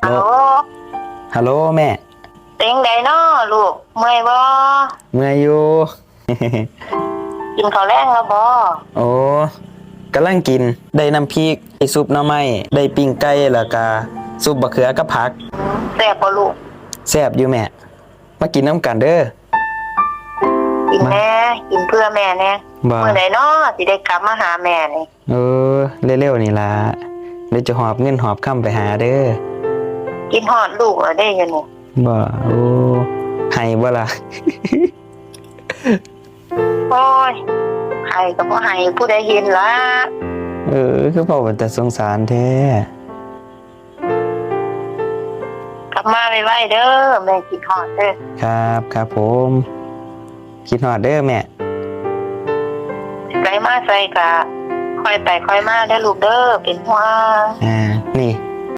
ຮັລໂຫຼ ຮັລໂຫຼແມ່. ເປັນໃດນໍລູກ ເມື່ອຍບໍ່? ເມື່ອຍຢູ່. ກິນເຂົ້າແລງແລ້ວບໍ່? ໂອ້ ກຳລັງກິນ ໄດ້ນ້ຳພິກ ໄດ້ຊຸບໜໍ່ໄມ້ ໄດ້ປີ້ງໄກ່ ແລ້ວກະຊຸບບັກເຂືອກັບຜັກ. ແຊບບໍ່ລູກ? ແຊບຢູ່ແມ່. ມາກິນນຳກັນເດີ. ກິນແດ່ ກິນເພື່ອແມ່ແດ່. ບໍ່ ມື້ໃດນໍຊິໄດ້ກັບມາຫາແມ່ນີ້? ເອີ ເລັວໆນີ້ລະ ດຽວຈະຫອບເງິນຫອບຄຳໄປຫາເດີ. ຄິດຮອດລູກແລ້ວເດ້ ດຽວນີ້. ບໍ່ ໂອ້ ໃຫ້ບໍ່ລະ? ໂອ້ຍ ໃຫ້ກໍບໍ່ໃຫ້ ຜູ້ໃດເຫັນລະ? ເອີ ຄືເວົ້າເປັນຕາສົງສານແທ້. ກັບມາໄວໆເດີ ແມ່ຄິດຮອດເດີ. ຄັບ ຄັບຜົມ ຄິດຮອດເດີແມ່. ໄປມາໃສກະຄ່ອຍໄປຄ່ອຍມາເດີລູກເດີ ເປັນຫ່ວງ. ອ່າ ນີ້